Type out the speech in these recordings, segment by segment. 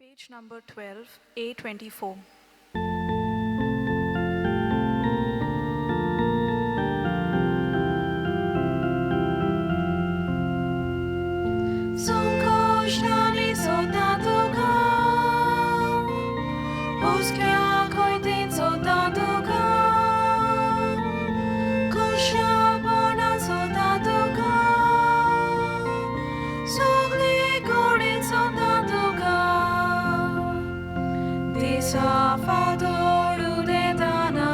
Page number 12, A24. संकोश्टांनी सोदता तुका, हुस्क्या कोयतीन सोदता तुका, खुशालपणान सोदता तुका, सगळे कडेन सोदता तुका. दिसा फांतोड उदेताना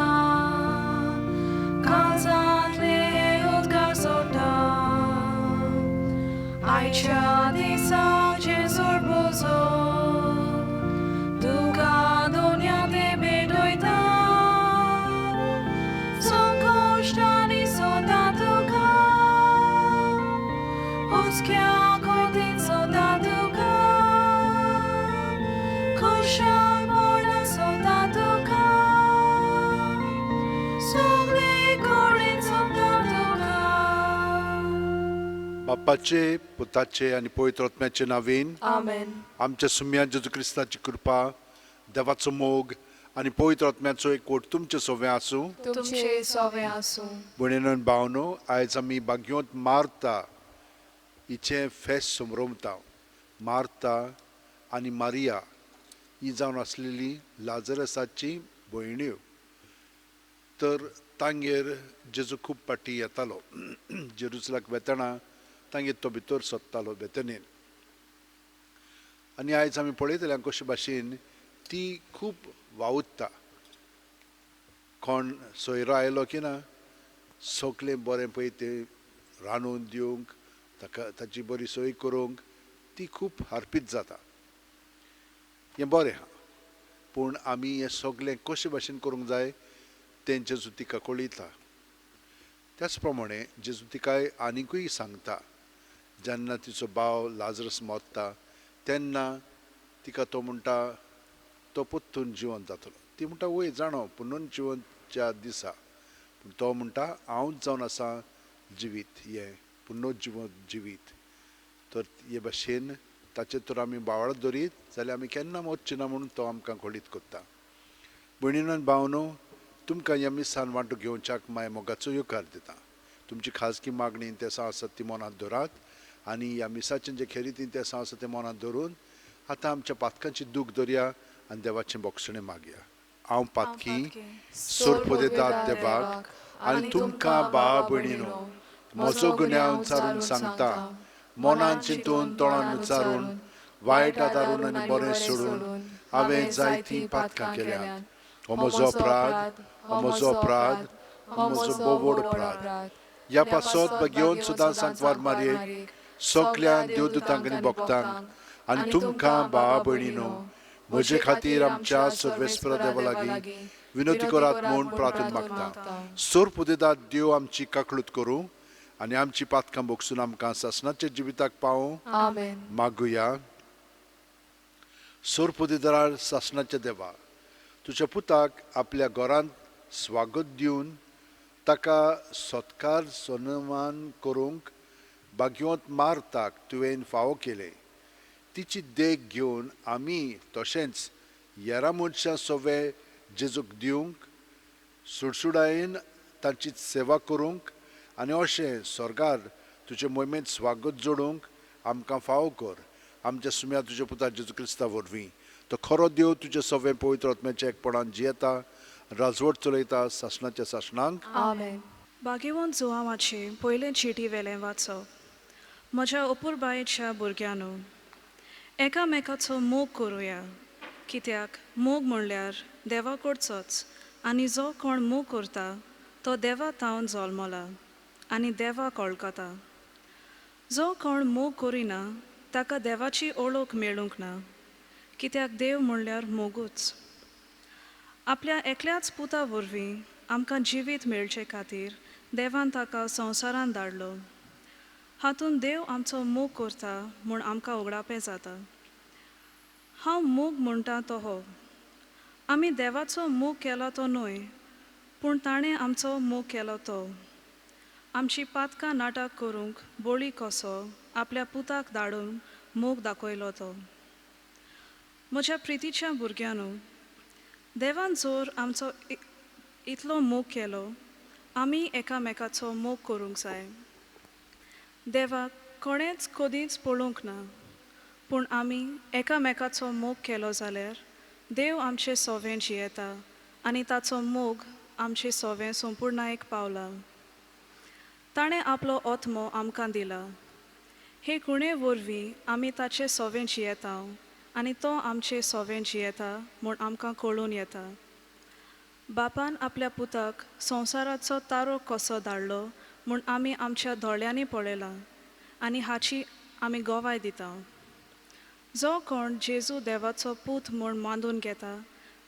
काळजांतले उदकार सोडटा. आयच्या दिसा जेजूर बसोन तुका दोनया ते भेटयता. संकोश्टांनी सोदता तुका, हुस्क्या कोयतीन सोदता तुका, खुशालपणान सोदता तुका, सगळे कडेन सोदता तुका. बापाचे, पुताचे आनी पवित्र आत्म्याचे नांवेन. आमेन. आमच्या सुम्या जेजू क्रिस्ताची कृपा, देवाचो मोग आनी पवित्र आत्म्याचो एकवट तुमचे सोवे आसूं. तुमचे सोवे आसूं. भयणीनो, भावनो, आयज आमी बागयोंत मार्ता हिचें फेस्त समरोमता. मार्ता आनी मारिया ही जावन आसलेली लाजरसाची भयण्यो. तर तांगेर जेजू खूब फाटी येतालो. जेरुसलाक वेतना तांगेर तो भितर सोदतालो बेतनीन. आनी आयज आमी पळयतले कशे भाशेन ती खूब वावुरता. कोण सोयरो आयलो की ना, सगळें बरें पळय तें रांदून दिवंक, ताका ताची बरी सोय करूंक ती खूब हारपीत जाता. हें बरें आहा, पूण आमी हें सगळें कशे भाशेन करूंक जाय तें जेजू तिका कळयता. त्याच प्रमाणे जेजू तिकाय आनिकूय सांगता, जेन्ना तिचो भाव लाजरस मरता तेन्ना तिका तो म्हणटा, तो परतून जिवंत जातलो. ती म्हणटा, वय जाणो, पुनून जिवंतच्या दिसा. पूण तो म्हणटा, हांवच जावन आसा जिवीत, हें पुनोच जिवंत जिवीत. तर हे भाशेन ताचेर तर आमी बावळ दरीत जाल्यार आमी केन्ना मरचे ना म्हणून तो आमकां कळीत करता. भयणीनो आनी भावनो, तुमकां ह्या मिसान वांटो घेवच्याक माय मोगाचो येवकार दिता. तुमची खाजगी मागणी तेसां आसात ती मनांत धरात आनी ह्या मिसाचें जे खेरीतीन तेसां आसा तें मनांत धरून आतां आमच्या पातकांची दूख धरया आनी देवाचें बोगसणें मागया. हांव पातकी सोरपुदेतात देवाक आनी तुमकां भावा भयणीनो म्हजो गुन्यांव उच्चारून सांगता. मनान चिंतून, तोंडान उच्चारून, वायट आदारून आनी बरें सोडून हांवें जायतीं पातकां केल्यांत. हो म्हजो अपराध, हो म्हजो अपराध, हो म्हजो बोवड अपराध. ह्या पासत घेवन सुद्दां सांतवार मारयेक, सगल्या देवदूतांक आनी भक्तांक आनी तुमकां भावा भयणीनो म्हजे खातीर आमच्या सर्वेस्परा देवा लागीं विनवती करात म्हूण प्रार्थना मागता. सोर पुदेदात देव आमची काकळूत करूं आनी आमची पातकां भोगसून आमकां सासणाच्या जिविताक पावूं. आमेन. मागुया. सोरपुदेदार सासणाच्या देवा, तुज्या पुताक आपल्या घरांत स्वागत दिवन ताका सत्कार सन्मान करूंक भाग्यवंत मार्ताक तुवें फावो केलें. तिची देख घेवन आमी तशेंच येरा मनशां सोवे जेजूक दिवंक, सुडसुडायेन तांची सेवा करूंक आनी अशें स्वर्गार तुजे मोहिमेंत स्वागत जोडूंक आमकां फावो कर, आमच्या सुम्या तुज्या पुता जेजू क्रिस्ता वरवीं. तो खरो देव, तुज्या सवें पवित्र आत्म्याच्या एकपणान जियेता, राजवट चलयता सासणाच्या सासणांक. आमेन. भाग्यवंत जुवांवाचे पयले चिटी वेलें वाचप. म्हज्या अपुरबायेच्या भुरग्यांनो, एकामेकाचो मोग करुया, कित्याक मोग म्हणल्यार देवा कडचोच आनी जो कोण मोग करता तो देवा थावन जल्मला आनी देवाक वळखता. जो कोण मोग करिना ताका देवाची ओळख मेळूंक ना, कित्याक देव म्हणल्यार मोगूच. आपल्या एकल्याच पुता वरवीं आमकां जिवीत मेळचे खातीर देवान ताका संवसारांत धाडलो. हातूंत देव आमचो मोग करता म्हूण आमकां उगडापें जाता. हांव मोग म्हणटा तो हो, आमी देवाचो मोग केला तो न्हय, पूण ताणें आमचो मोग केलो तो आमची पातकां नाटक करूंक बळी कसो आपल्या पुताक धाडून मोग दाखयलो तो. म्हज्या प्रितीच्या भुरग्यांनो, देवान जर आमचो इतलो मोग केलो, आमी एकामेकाचो मोग करूंक जाय. देवाक कोणेंच कदींच पळोवंक ना, पूण आमी एकामेकाचो मोग केलो जाल्यार देव आमचे सोवें जियेता आनी ताचो मोग आमचे सोवें संपुर्णायेक पावला. ताणें आपलो आत्मो आमकां दिला. हे खुणे वरवीं आमी ताचे सोवें जियेता आनी तो आमचे सोवें जियेता म्हूण आमकां कळून येता. बापान आपल्या पुताक संवसाराचो तारो कसो धाडलो म्हूण आमी आमच्या दोळ्यांनी पळयलां आनी हाची आमी गवाय दिता. जो कोण जेजू देवाचो पूत म्हूण मानून घेता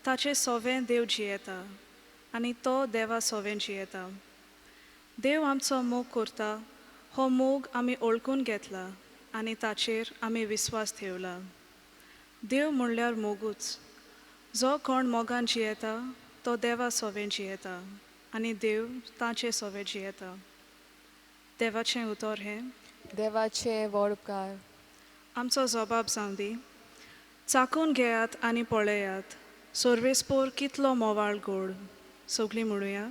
ताचे सोवें देव जियेता आनी तो देवा सोवें जियेता. देव आमचो मोग करता हो मोग आमी ओळखून घेतला आनी ताचेर आमी विस्वास ठेवला. देव म्हणल्यार मोगूच. जो कोण मोगान जियेता तो देवा सोवें जियेता आनी देव ताचे सोवें जियेता. देवाचें उतर हें. देवाचे व्हड उपकार. आमचो जबाब जावं दी. चाकून घेयात आनी पळयात सर्वेस्पोर कितलो मोवाळ गोड. सगळीं म्हणुया.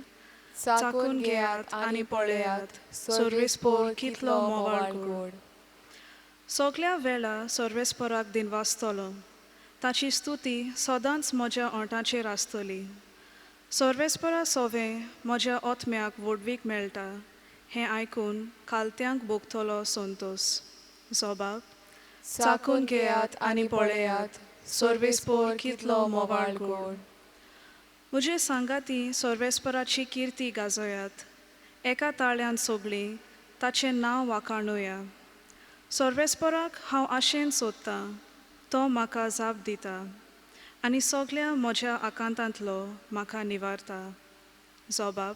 चाकून घेयात आनी पळयात सर्वेस्पोर कितलो मोवाळ गोड. सगल्या वेळा सर्वेस्पोराक दिनवासतलो. ताची स्तुती सदांच म्हज्या ओंठाचेर आसतली. सर्वेस्परा सोवें म्हज्या आत्म्याक व्हडवीक मेळटा हें आयकून खालत्यांक भोगतलो संतोस. जबाब. चाकून घेयात आनी पळयात सर्वेस्पोर कितलो मोवाळ गोड. म्हजे सांगाती सर्वेस्पराची किर्ती गाजयात. एका ताळ्यान सगळीं ताचें नांव वाखाणुया. सर्वेस्पराक हांव आशेन सोदतां, तो म्हाका जाप दिता आनी सगल्या म्हज्या आकांतांतलो म्हाका निवारता. जबाब.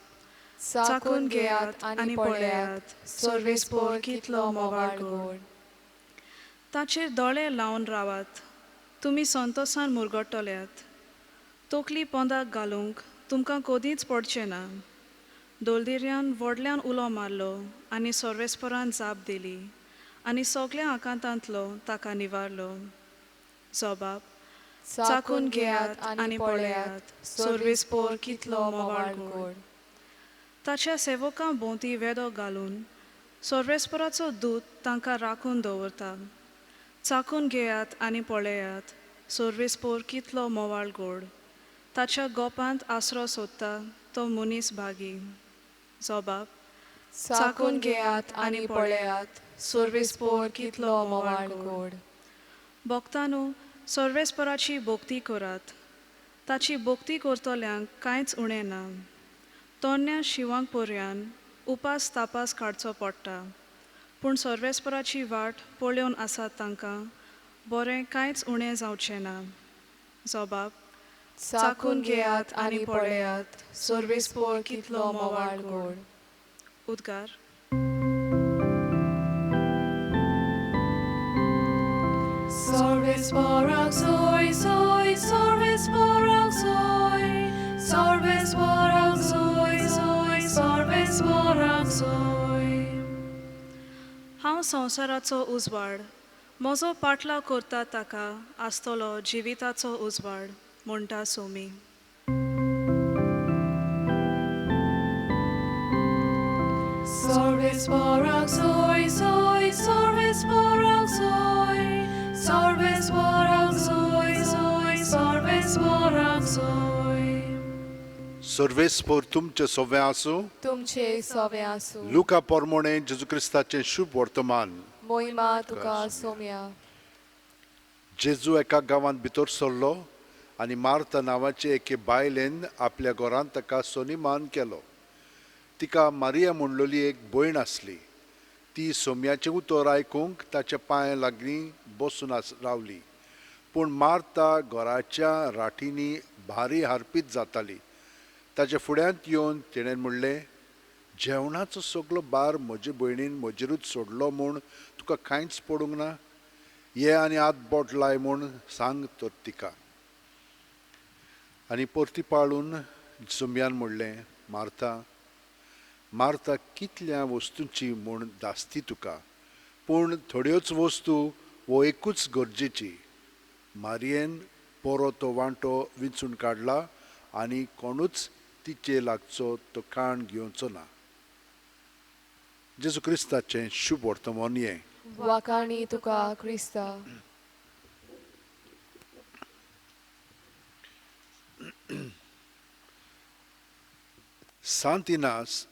चाकून घेयात आनी पळयात सर्वेस्पोर कितलो मोवाळ गोड. ताचेर दोळे लावन रावात, तुमी संतोसान मुरगट्टल्यात. तकली पोंदाक घालूंक तुमकां कदींच पडचें ना. दलदिऱ्यान व्हडल्यान उलो मारलो आनी सर्वेस्परान जाप दिली आनी सगल्या आकांतांतलो ताका निवारलो. जबाब. चाकून घेयात आनी पळयात सर्वेस्पोर कितलो मोवाळ गोड. ताच्या सेवकां भोंवती वेदो घालून सर्वेस्पराचो दूत तांकां राखून दवरता. चाकून घेयात आनी पळयात सर्वेस्पोर कितलो मोवाळ गोड. ताच्या गोपांत आसरो सोदता तो मनीस भागी. जबाब. चाकून घेयात आनी पळयात सर्वेस्पोर कितलो मोवाळ गोड. भक्तांनो, सर्वेस्पराची भक्ती करात. ताची भक्ती करतल्यांक कांयच उणें ना. तरण्या शिंवांक पर्यान उपास तापास काडचो पडटा, पूण सर्वेस्पराची वाट पळोवन आसात तांकां बरें कांयच उणें जावचें ना. जबाब. चाकून घेयात आनी पळयात सर्वेस्पोर कितलो मोवाळ गोड. उद्गार. सर्वेस्पोराक सोय सोय सर्वेस्पोराक सोय सर्वेस्पोराक सोय सोय सर्वेस्पोराक सोय. हांव संवसाराचो उजवाड. म्हजो पाटलाव करता ताका आसतलो जिविताचो उजवाड म्हणटा सोमी. सर्वेस्पोराक सोय सोय सर्वेस्पोराक सोय सर्वेस्पोराक सोय सोय सर्वेस्पोराक सोय. सर्वेस्पोर तुमचे सोवें आसूं. तुमचे सोवें आसूं. लुका पोरमोणे जेजू क्रिस्ताचें शुभ वर्तमान. मोहिमा तुका सोम्या. जेजू एका गांवांत भितर सरलो आनी मार्ता नांवाचे एके बायलेन आपल्या घरांत ताका सोनिमान केलो. तिका मारिया म्हणलोली एक भयण आसली. ती सोम्याचें उतर आयकूंक ताच्या पांय लागीं बसून रावली. पूण मार्ता घराच्या राठींनी भारी हारपीत जाताली. ताच्या फुड्यांत येवन तिणें म्हणलें, जेवणाचो सगलो भार म्हजे भयणीन म्हजेरूच सोडलो म्हूण तुका कांयच पडूंक ना. ये आनी हात बोट लाय म्हूण सांग तर तिका. आनी परती पाळून सोम्यान म्हणलें, मार्ता मार्ता, कितल्या वस्तूंची म्हूण दासती तुका, पूण थोड्योच वस्तू वो एकूच गरजेची. मारयेन बरो तो वांटो विंचून काडला आनी कोणूच तिचे लागचो तो काण घेवचो ना. जेजू क्रिस्ताचें शुभ वर्तमान हें. वाखाणी तुका क्रिस्ता. सांत इनास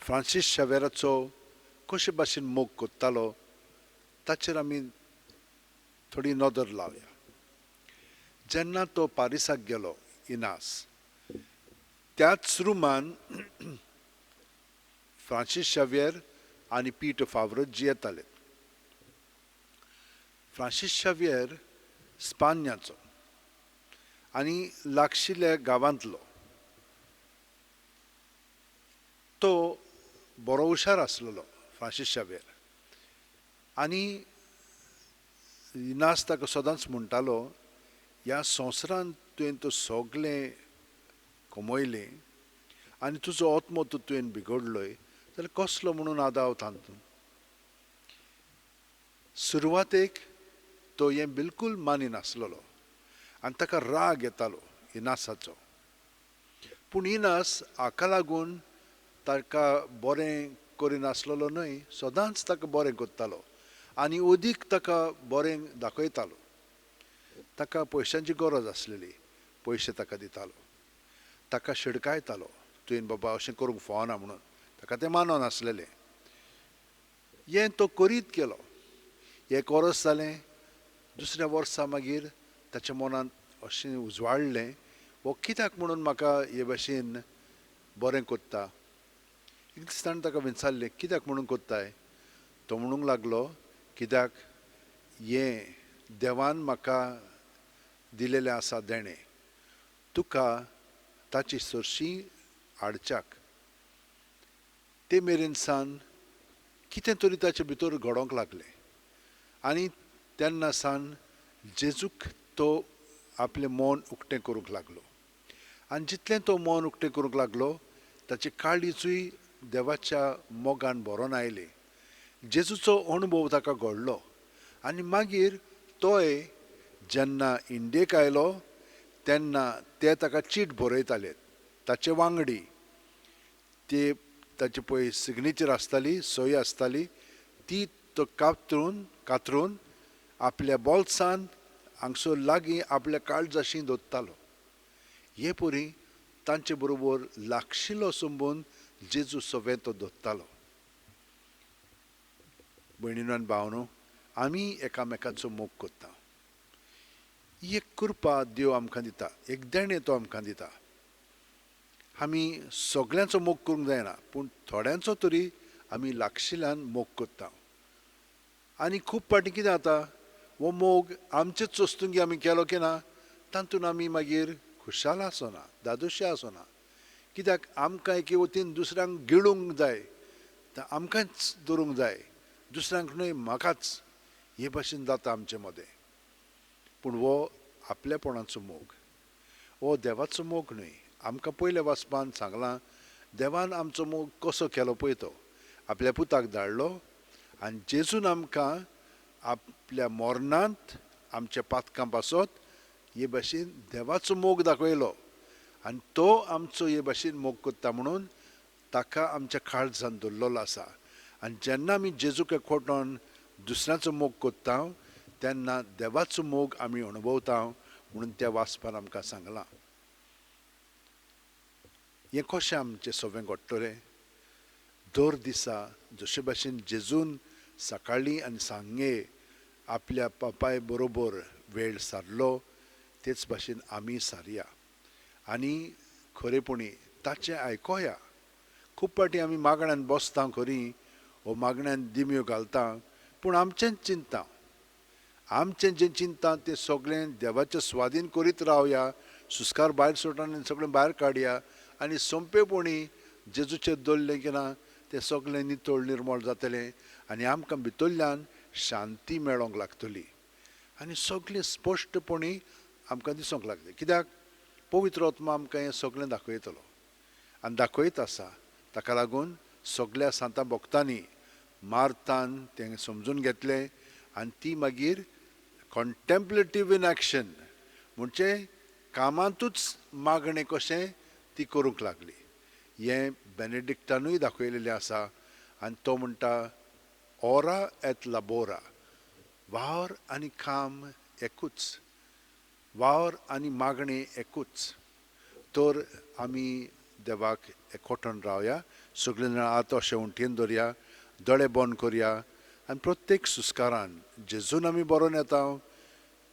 फ्रांसीस शावेराचो कशे भाशेन मोग करतालो ताचेर आमी थोडी नदर लावया. जेन्ना तो पारिसाक गेलो इनास, त्याच रुमान फ्रांसीस शावेर आनी पीटर फावरत जियेताले. फ्रांसीस शावेर स्पान्याचो आनी लागशिल्ल्या गांवांतलो. तो बरो हुशार आसलेलो फ्रांसीस शावेर आनी इनास ताका सदांच म्हणटालो, ह्या संवसारांत तुवें तो सगळें कमयलें आनी तुजो आत्मो तूं तुवें बिगडलोय जाल्यार कसलो म्हणून आदाव तातूंत. सुरवातेक तो हें बिलकूल मानिनासलेलो आनी ताका राग येतालो इनासाचो. पूण इनास हाका लागून ताका बरें करिनासलेलो न्हय, सदांच ताका बरें करतालो आनी अदीक ताका बरें दाखयतालो. ताका पयशांची गरज आसलेली, पयशे ताका दितालो, ताका शिडकायतालो, तुवें बाबा अशें करूंक फावना म्हणून. ताका तें मानून आसलेलें. हें तो करीत गेलो. एक वर्स जालें, दुसऱ्या वर्सा मागीर ताच्या मनांत अशें उजवाडलें, हो कित्याक म्हणून म्हाका हे भाशेन बरें करता. एक दीस ताणें ताका विचारलें, कित्याक म्हणून करताय? तो म्हणूंक लागलो, कित्याक हें देवान म्हाका दिलेलें आसा देणें, तुका ताची सरशी हाडच्याक. ते मेरेन सान कितें तरी ताचे भितर घडोवंक लागलें आनी तेन्ना सान जेजूक तो आपलें मन उक्तें करूंक लागलो. आनी जितलें तो मन उक्तें करूंक लागलो ताचें काळीजूय देवाच्या मोगान भरोन आयलें. जेजूचो अणभव ताका घडलो आनी मागीर तोय जेन्ना इंडियेक आयलो तेन्ना ते ताका चीट बरयताले. ताचे वांगडी ते ताची पळय सिग्नेचर आसताली, सही आसताली, ती तो कातरून आपल्या बोल्सान हांगसर लागीं आपल्या काळजाशी दवरतालो. हे परी तांचे बरोबर लागशिल्लो संबंद जेजू सवें तो दवरतालो. भयणीनो आनी भावनो, आमी एकामेकाचो मोग करता. एक कृपा देव आमकां दिता, एक देणें तो आमकां दिता. आमी सगळ्यांचो मोग करूंक जायना, पूण थोड्यांचो तरी आमी लागशिल्ल्यान मोग करता. आनी खूब फावटी कितें जाता, हो मोग आमचेच वस्तुंगी आमी केलो की ना तातूंत आमी मागीर खुशाल आसना, दादोशी आसना. कित्याक आमकां एके वतीन दुसऱ्यांक गिळूंक जाय, आमकांच दवरूंक जाय, दुसऱ्यांक न्हय म्हाकाच. हे भाशेन जाता आमचे मदें. पूण हो आपलेपणाचो मोग, हो देवाचो मोग न्हय. आमकां पयल्या वाचपान सांगलां, देवान आमचो मोग कसो केलो पळय, तो आपल्या पुताक धाडलो आनी जेजून आमकां आपल्या मरणांत आमच्या पातकां पासत हे भाशेन देवाचो मोग दाखयलो आनी तो आमचो हे भाशेन मोग करता म्हणून ताका आमच्या काळजान दवरलेलो आसा. आनी जेन्ना आमी जेजूक एकवटून दुसऱ्यांचो मोग करता तेन्ना देवाचो मोग आमी अणभवता म्हणून त्या वाचपान आमकां सांगलां. हें कशें आमचें सगळें घडटलें? दर दिसा जशे भाशेन जेजून सकाळीं आनी सांगे आपल्या पापाय बरोबर वेळ सारलो तेच भाशेन आमी सारया आनी खरेपणी ताचें आयकोया. खूब फावटी आमी मागण्यान बसता खरी, वो मागण्यान दिमयो घालता, पूण आमचेंच चिंता, आमचें जें चिंता तें सगळें देवाच्या स्वाधीन करीत रावया, सुस्कार भायर सोडटा सगळें भायर काडया आनी सोंपेपणी जेजूचेर दवरलें की ना तें सगळें नितळ निर्मळ जातलें आनी आमकां भितरल्यान शांती मेळोंक लागतली आनी सगळें स्पश्टपणी आमकां दिसूंक लागतलें. कित्याक पवित्र आत्मा आमकां हें सगळें दाखयतलो आनी दाखयत आसा. ताका लागून सगळ्या सांतां भक्तांनी मार्तान तें समजून घेतलें आनी ती मागीर कॉन्टेम्पलेटीव इन एक्शन म्हणजे कामांतूच मागणें कशें ती करूंक लागली. हें बेनेडिक्टानूय दाखयलेलें आसा आनी तो म्हणटा ओरा एट लाबोरा, वावर आनी काम एकूच, वावर आनी मागणें एकूच. तर आमी देवाक एकवटून रावया, सगळीं जाणां आतां अशें उंटयेन दवरया, दोळे बंद करया आनी प्रत्येक सुस्कारान जेजून आमी बरोवन येता.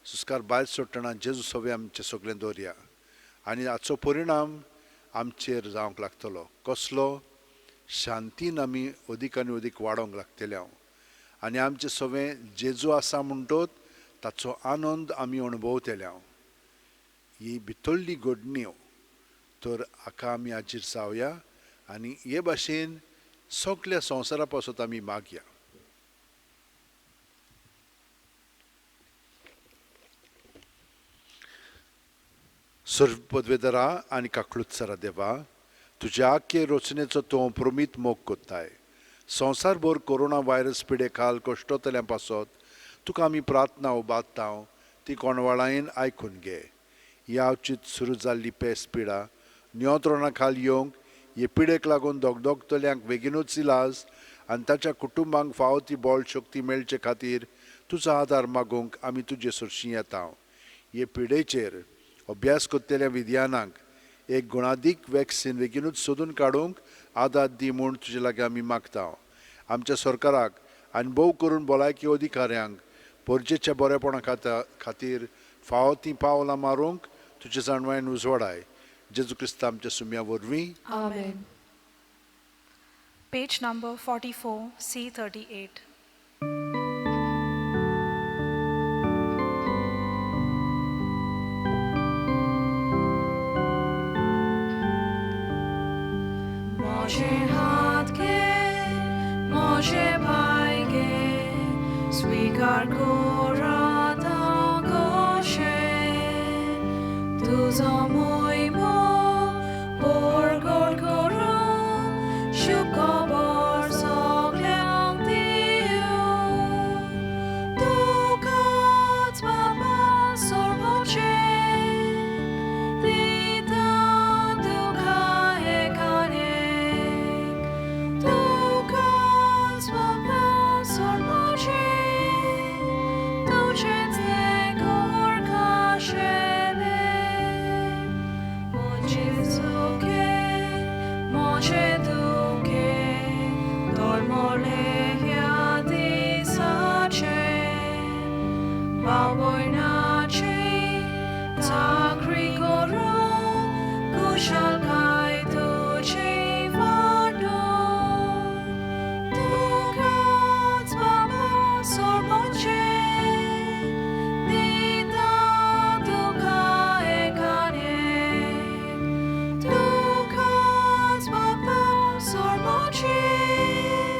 सुस्कार भायर सोडटना जेजू सगळें आमचें सगळें दवरया आनी हाचो परिणाम आमचेर जावंक लागतलो. कसलो? शांतीन आमी अदीक आनी अदीक वाडोवंक लागतले हांव आनी आमचें सगळें जेजू आसा म्हणटोच ताचो आनंद आमी अणभवतले हांव. ही भितरली घडण्यो तर हाका आमी हाजीर जावया आनी हे भाशेन सगल्या संवसारा पासत आमी मागया. सर्वपदवेदरा आनी काकळुत्सरा देवा, तुज्या आख्खे रचनेचो तूं प्रमीत मोग कोत्ताय. संवसारभर कोरोना व्हायरस पिडे खाल कश्टतल्या पासत तुका आमी प्रार्थना उबारता, ती कोणवाळायेन आयकून घे. ह्या अवचीत सुरू जाल्ली पेस पिडा नियंत्रणा खाल येवंक हे पिडेक लागून दगदगतल्यांक बेगीनूच इलाज आनी ताच्या कुटुंबांक फावो ती बळ शक्ती मेळचे खातीर तुजो आदार मागूंक आमी तुजे सरशीं येता. हे पिडेचेर अभ्यास करतल्या विज्ञानाक एक गुणादीक वॅक्सिन बेगीनूच सोदून काडूंक आदार दी म्हूण तुजे लागीं आमी मागता. आमच्या सरकाराक आनी भोव करून भलायकी अधिकाऱ्यांक परजेच्या बरेपणा खातीर फावो तीं पावलां मारूंक तुजे जाणवायेन उजवाडाय. जेजू क्रिस्त आमच्या सुम्या वरवीं, आमेन. Page number 44, C38. मोजे हात घे, मोजे पाय घे, स्वीकार कोराता गोशे, तुजो मोहिमो परगट करूं, शुभ खबर सगल्यांक दिवं. तुकाच बाबा सर्वोच्चें, दिता तुका एकानेक. तुकाच बाबा सर्वोच्चें, तुजेंच तें खाशेलें. म्हजें सुखें, म्हजें दुखें, तळमळें ह्या दिसाचें. भाव-भयणाची चाकरी करूं, कुशळकाय तुजी वाडोवं. तुकाच बाबा सर्वोच्चें, दिता तुका एकानेक. तुकाच बाबा सर्वोच्चें,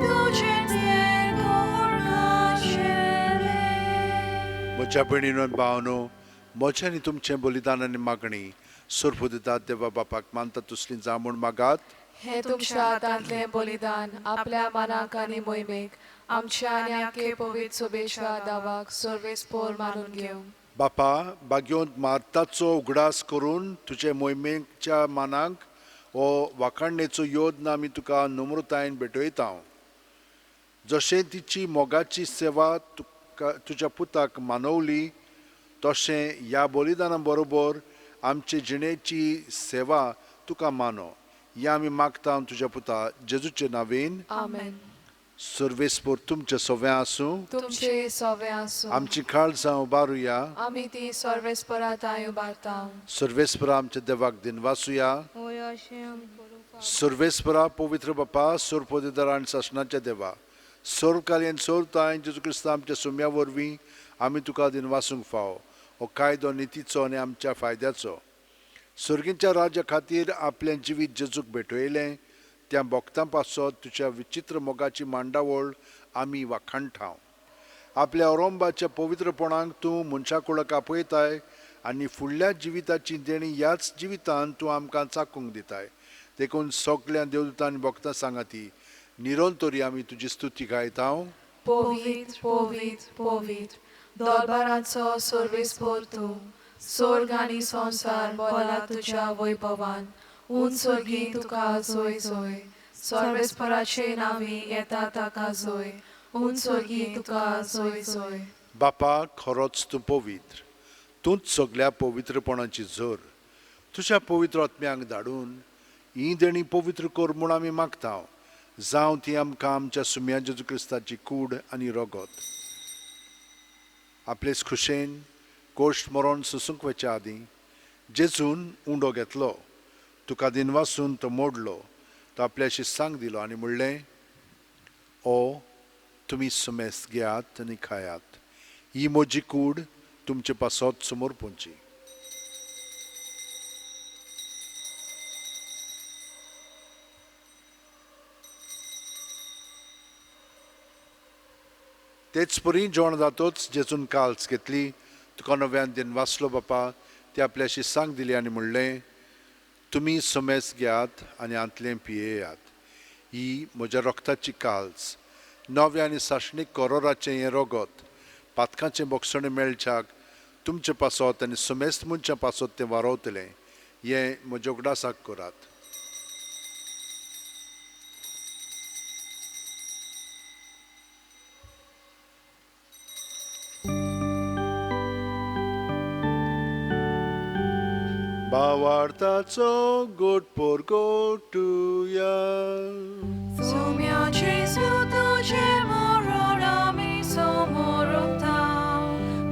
तुजेंच तें खाशेलें. म्हज्या भयणीनो आनी भावांनो, म्हजें आनी तुमचें बलिदान आनी मागणी सर्वदितात देवा बापाक मानता तसली जावं म्हूण मागात. हें तुमच्या हातांतलें बलिदान आपल्या मनाक आनी मोहिमेक आमच्या आनी आखे पवित्र सोबेच्या दावाक सर्वेस्पोर मानून घेवं. बापा, बागयोंत मार्ताचो उगडास करून तुजे मोहिमेच्या मानाक हो वाखाणणेचो योद्न आमी तुका नम्रतायेन भेटयता. जशें तिची मोगाची सेवा तुका तुज्या पुताक मानवली, तशें ह्या बलिदाना बरोबर आमचे जिणेची सेवा तुका मानो. ह्या आमी मागता तुज्या पुता जेजूचे नांवेन. आमेन. सर्वेस्पोर तुमचें सगळें आसूं. तुमचे सवे आसूं. आमची काळजां उबारुया. आमी ती सर्वेस्परा तांय उबारता. सर्वेस्परा आमच्या देवाक दिनवासुया. होय, अशें आमी करूंक फावो. सर्वेस्परा पवित्र बापा, सर्वपदर आनी सासणाच्या देवा, सर्वकालीन सर्वताय जेजू क्रिस्ता आमच्या सुम्या वरवीं आमी तुका दिनवासूंक फावो. हो कायदो नितीचो आनी आमच्या फायद्याचो. सर्गीच्या राज्या खातीर आपलें जिवीत जेजूक भेटयलें त्या भक्तां पासत तुज्या विचित्र मोगाची मांडावळ आमी वाखाणठाव. आपल्या अरंबाच्या पवित्रपणाक तूं मनशा कुळक आपयताय आनी फुडल्या जिविताची देणी ह्याच जिवितान तूं आमकां चाकूंक दिताय. देखून सगल्या देवदूतां आनी भक्तां सांगाती निरंतरी आमी तुजी स्तुती गायता. पवित्र, पवित्र, पवित्र दोलबारांचो सर्वेस्पोर तूं, स्वर्ग आनी संवसार बोला तुज्या वैभवान, उंच स्वर्गी तुका जोय जोय, सर्वेस्पराचे नांवी येता ताका जोय, उंच स्वर्गी तुका जोय जोय. बापा, खरोच तूं पवित्र, तूंच सगल्या पवित्रपणाची झर. तुज्या पवित्र आत्म्यांक धाडून ही देणी पवित्र कर म्हूण आमी मागता, जावं ती आमकां आमच्या सुम्या जेजू क्रिस्ताची कूड आनी रगत. आपलेच खुशेन कोश्ट मरण सोसूंक वचच्या आदीं जेजून उंडो घेतलो, तुका दिनवासून तो मोडलो, तो आपल्याशी सांग दिलो आनी म्हणलें, ओ तुमी सुमेस्त घेयात आनी खायात, ही म्हजी कूड तुमचे पासत समर्पूंची. तेच परी जेवण जातोच जेजून काल्स घेतली, तुका नव्यान दिनवासलो बापा, ती आपल्याशी सांग दिली आनी म्हणलें, तुमी समेस घेयात आनी आंतलें पियेयात, ही म्हज्या रक्ताची काल्स, नव्या आनी सासणीक करोराचें हें रगत, पातकांचें बोगसणें मेळच्याक तुमचे पासत आनी समेस्त मनशां पासत तें वारोवतलें, हें म्हज्या उगडासाक करात. भावार्थाचो गोट पोरगोटुया. सुम्या जेजू तुजें मरण आमी समोरता,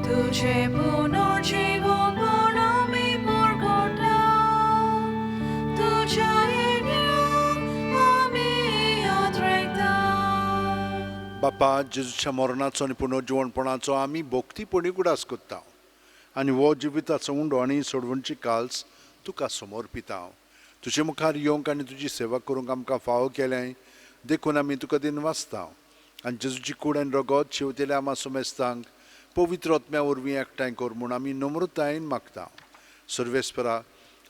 तुजें पुनर्जीवनपण आमी परगटा, तुज्या येण्याक आमी याद राखता. बापा, जेजूच्या मरणाचो आनी पुनर्जिवणपणाचो आमी भक्तीपणी उगडास करता आनी हो जिविताचो उंडो आनी सोडवणची काल्स तुका समर्पिता. तुजे मुखार येवंक आनी तुजी सेवा करूंक आमकां फावो केलें देखून आमी तुका दिनवासता आनी जेजूची कूड आनी रगत शेवतेल्या आमा समेस्तांक पवित्र आत्म्या वरवीं एकठांय कर म्हूण आमी नम्रतायेन मागता. सर्वेस्परा,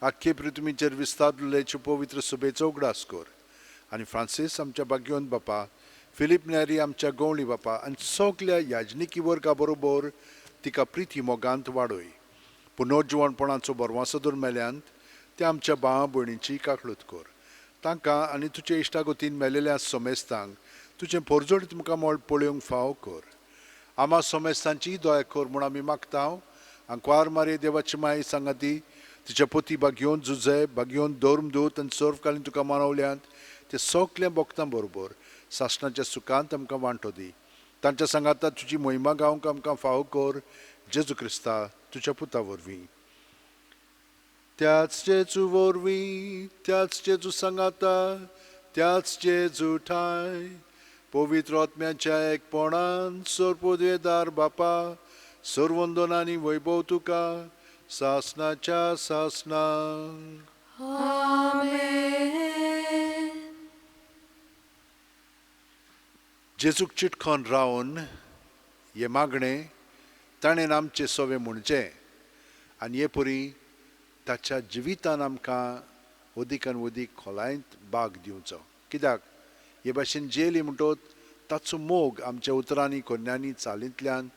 आख्खे पृथ्वीचेर विस्तारलेचे पवित्र सभेचो उगडास कर आनी फ्रांसीस आमच्या भाग्यवंत बापा, फिलीप नेरी आमच्या गवळी बापा आनी सगल्या याजनिकी वर्गा बरोबर तिका प्रिती मोगांत वाडय. पुनर्जिवणपणाचो बरवासो दर मेल्यांत त्या आमच्या भावा भयणीची काकळूत कर. तांकां आनी तुजे इश्टागतीन मेलेल्या समेस्तांक तुजें पोरजोडीत मुखामळ पळोवंक फावो कर. आमा समेस्तांची दया कर म्हूण आमी मागता. आंकवार मारये देवाची माय सांगाती, तिच्या पती भाग्योवन जुजे, भाग्योवन धर्मदूत आनी सर्वकालीन तुका मानवल्यांत ते सगल्या भक्तां बरोबर सासणाच्या सुखांत आमकां वांटो दी. तांच्या सांगाता तुजी मोहिमा गावंक आमकां फावो कर, जेजू क्रिस्ता तुज्या पुता वरवीं. त्याच जेजू वरवीं, त्याच जेजू सांगाता, त्याच जेजू ठाय, पवित्र आत्म्याच्या एकपणान सर्वपदवेदार बापा, सर्वंदन आनी वैभव तुका सासणाच्या सासणाक. आमेन. जेजूक चिटकोन रावन हे मागणें ताणें आमचें सवें म्हणचें आनी हे परी ताच्या जिवितान आमकां अदीक आनी अदीक खोलायेंत भाग दिवचो. कित्याक हे भाशेन जेली म्हणटोच ताचो मोग आमच्या उतरांनी, कोन्यांनी, चालींतल्यान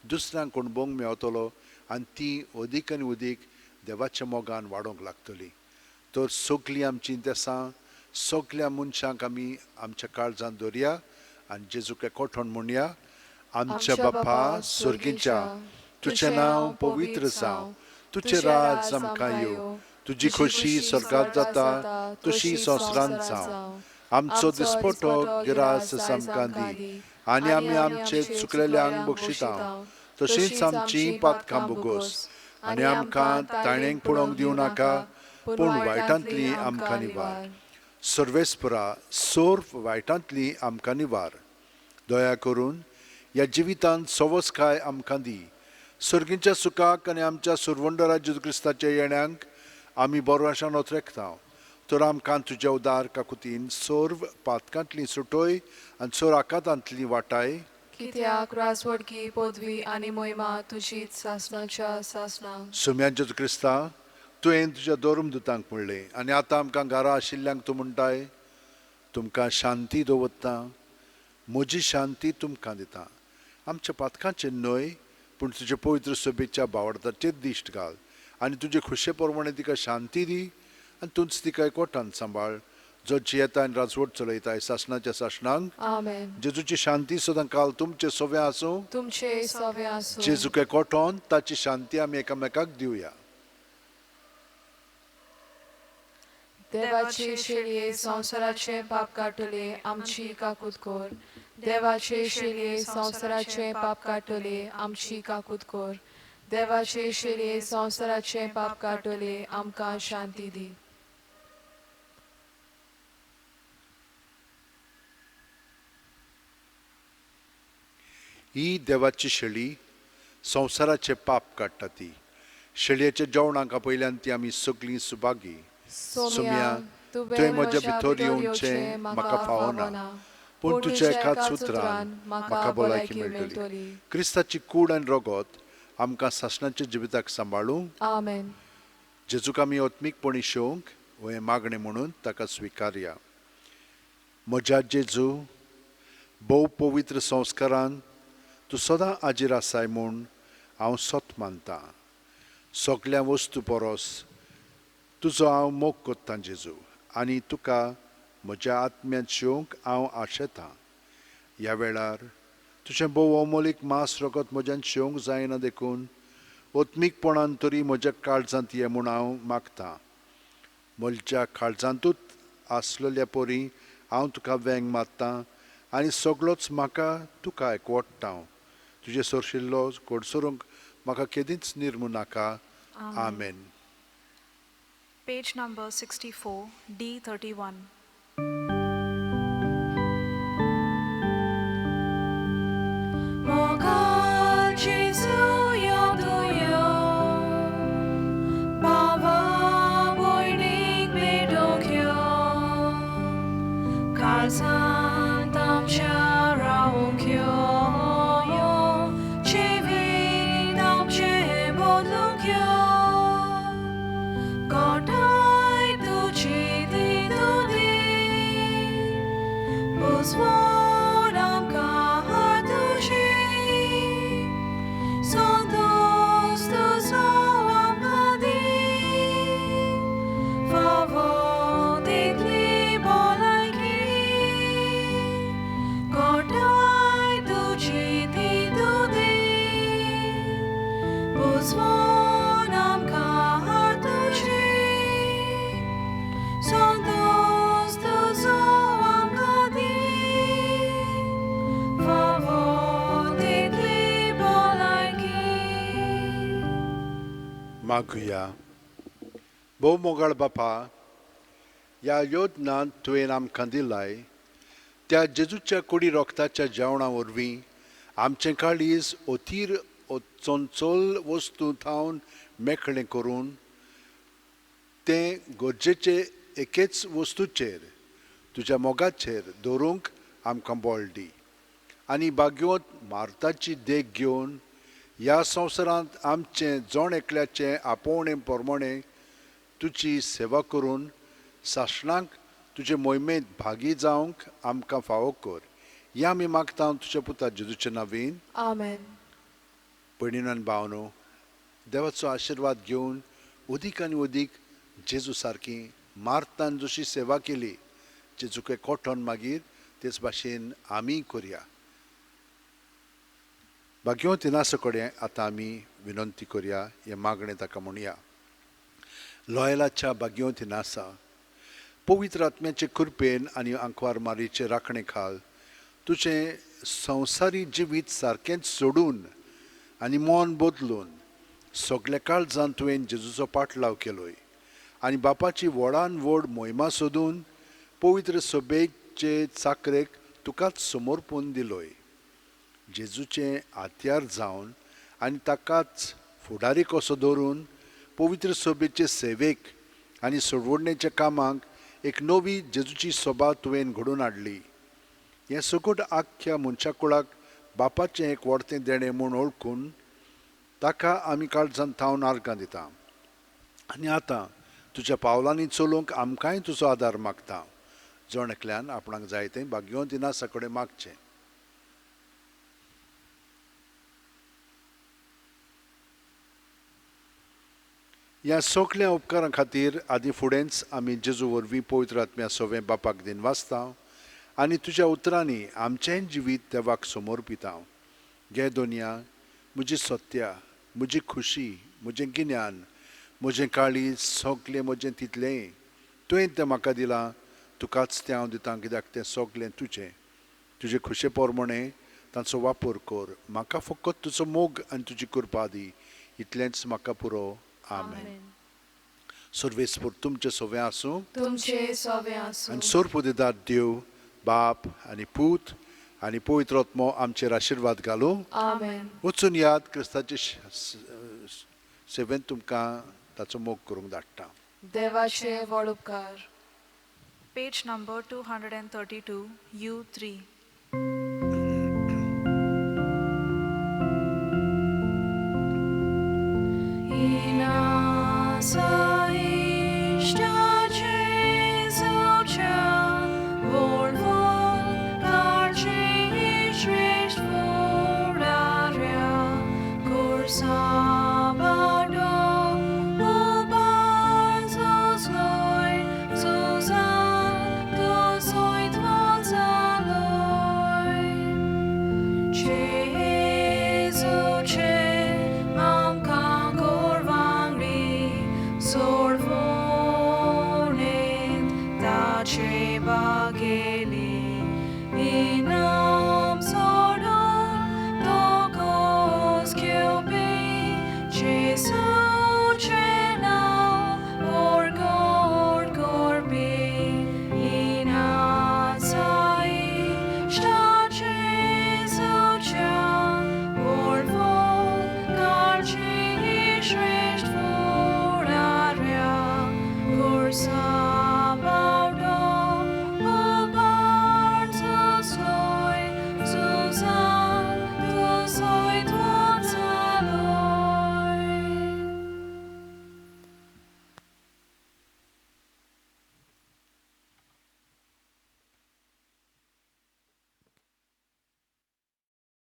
दुसऱ्यांक कोणबोंग मेवतलो आनी ती अदीक आनी अदीक देवाच्या मोगान वाडोवंक लागतली. तर सगलीं आमचीं देसां सगल्या मनशांक आमी आमच्या काळजान दवरया आनी जेजूक एकवठण म्हणया, आमच्या बापा सर्गीच्या, तुजें नांव पवित्र जावं, तुजें राज आमकां येवं, तुजी खोशी स्वर्गांत जाता तशी संवसारांत जावं. आमचो दिसपटो गिरास आमकां दी आनी आमी आमचे चुकलेल्यांक बक्षिता तशींच आमची पातकां भोगोस आनी आमकां ताणेंक पळोवंक दिवं नाका, पूण वायटांतली आमकां निवार. सर्वेस्परा, सर्व वायटांतली आमकां निवार. दया करून ह्या जिवितांत सवसकाय आमकां दी. सर्गीच्या सुखाक आनी आमच्या सुरवंडरा जेजू क्रिस्ताच्या येण्यांक आमी बरो आशान ओतरेकता. तर आमकां तुज्या उदार काकुतीन सर्व पातकांतली सुटोय आनी सर्व आकातांतली वाटाय. कित्याक राजवडकी, पदवी आनी मोहिमा तुजीच सासणाच्या सासणाक. सुम्या जेजू क्रिस्ता, तुवें तुज्या धर्मदुतांक म्हणलें आनी आतां आमकां घरा आशिल्ल्यांक तूं म्हणटाय, तुमकां शांती दवरता, म्हजी शांती तुमकां दिता. आमच्या पातकांचेर न्हय पूण तुजे पवित्र सभेच्या भावार्थाचेर दिश्ट घाल आनी तुजे खुशे प्रमाणे तिका शांती दी आनी तूंच तिका एकवटान सांबाळ, जो जियेता आनी राजवट चलयताय सासणाच्या सासणांक. आमेन. जेजूची शांती सदां काल तुमचे सव्या आसूं. तुमचे सवे आसूं. जेजूक एकवटोन ताची शांती आमी एकामेकाक दिवया. देवाचे शेळये संवसाराचे पाप काडटले आमची काकूत कर. देवाचे शेळये संवसाराचे पाप काडटले आमची काकूत कर. देवाचे शेळये संवसाराचे पाप काडटले आमकां शांती दी. ही देवाची शेळी संवसाराचे पाप काडटा. ती शेळयेच्या जेवणाक आपयल्यान ती आमी सगळीं सुभागी. सोम्या, तुवें म्हज्या भितर येवचें म्हाका फावना, पूण तुज्या एकाच उतरान म्हाका भलायकी मेळटली. क्रिस्ताची कूड आनी रगत आमकां सासणाच्या जिविताक सांबाळूं. आमेन. जेजूक आमी आत्मीकपणी शेवंक हें मागणें म्हणून ताका स्विकारया. म्हज्या जेजू, भोव पवित्र संस्कारान तूं सदां हाजीर आसाय म्हूण हांव सत मानतां. सगल्या वस्तू परस तुजो हांव मोग कोत्तां जेजू, आनी तुका म्हज्या आत्म्यांत शेवंक हांव आशेतां. ह्या वेळार तुजें भोव अमोलीक मांस रगत म्हज्यान शेवंक जायना देखून आत्मीकपणान तरी म्हज्या काळजांत ये म्हूण हांव मागतां. म्हज्या काळजांतूच आसलेल्या परी हांव तुका वेंग मारतां आनी सगळोच म्हाका तुका एकवटता. तुजें सरशिल्लो कोडसरूंक म्हाका केदींच निर्मू नाका. आमेन. Page number 64, D31. मोगाल जेजू यो दुयो, बाबा भयणीक भेटोवंक यो, काळजांत आमच्या रावूंक यो, जिवीत आमचें बदलूंक यो. गोठाय तुजी ती दुदी, बुजवण आमकां हात तुजी, संतोस तुजो आमकां दी, फावो तितली भलायकी. गोठाय तुजी ती दुदी, बुजवण आमकां हात तुजी, संतोस तुजो आमकां दी, फावो तितली भलायकी. मागुया. भोव मोगाळ बापा, ह्या योजनांत तुवें आमकां दिलाय त्या जेजूच्या कुडी रोगताच्या जेवणा वरवीं आमचें काळीज अथीर चंचल वस्तू थावन मेकळें करून तें गरजेचे एकेच वस्तूचेर तुज्या मोगाचेर दवरूंक आमकां बळ दी आनी भाग्योत मार्ताची देख घेवन ह्या संवसारांत आमचें जण एकल्याचें आपोवणें प्रमाणें तुजी सेवा करून सासणाक तुजे मोहिमेंत भागी जावंक आमकां फावो कर. ह्या आमी मागता तुज्या पुता जेजूचे नांवीन. आमेन. भयणीन आनी भावनो, देवाचो आशिर्वाद घेवन अदीक आनी अदीक जेजू सारकी मार्तान जशी सेवा केली जेजूक कोटोन मागीर तेच भाशेन आमी करया. भाग्यवंत इनासा कडेन आतां आमी विनंती करया, हें मागणें ताका म्हणया. लॉयलाच्या भाग्यवंत इनासा, पवित्र आत्म्याचे कृपेन आनी आंकवार मारीचे राखणे खाल तुजें संवसारी जिवीत सारकेंच सोडून आनी मन बदलून सगल्या काळजान तुवें जेजूचो पाटलाव केलोय आनी बापाची व्हडान व्हड मोहिमा सोदून पवित्र सभेचे चाकरेक तुकाच समर्पून दिलोय. जेजूचें हात्यार जावन आनी ताकाच फुडारी कसो दवरून पवित्र सभेचे सेवेक आनी सोडवणेच्या कामाक एक नवी जेजूची सभा तुवें घडोवन हाडली. हें सगट आख्ख्या मनशा कुळाक बापाचें एक व्हडतें देणें म्हूण वळखून ताका आमी काळजान थावन आर्गां दिता आनी आतां तुज्या पावलांनी चलूंक आमकांय तुजो आदार मागता. जण एकल्यान आपणाक जाय तें भाग्यवंत इनासा कडेन मागचें. ह्या सगल्या उपकारां खातीर आदीं फुडेंच आमी जेजू वरवीं पवित्र आत्म्या सवें बापाक दिनवासता आनी तुज्या उतरांनी आमचेंय जिवीत देवाक समर्पिता. घे धनया म्हजी सत्या, म्हजी खुशी, म्हजें गिन्यान, म्हजें काळीज, सगलें म्हजें तितलेंय. तुवें तें म्हाका दिलां, तुकाच तें हांव दितां, कित्याक तें सगलें तुजें. तुजे खुशे प्रमाणें तांचो वापर कर. म्हाका फकत तुजो मोग आनी तुजी कृपा दी, इतलेंच म्हाका पुरो. आमेन. सर्वेस्पर तुमचें सवें आसूं. तुमचे सवें आसूं. आनी सर्वपुदेदार देव बाप आनी पूत आनी पवित्र आत्मो आमचेर आशिर्वाद घालूं. आमेन. वचून याद क्रिस्ताचे सेवेंत तुमकां ताचो मोग करूंक धाडटा. देवाचे व्हड उपकार. Page number 232, U3.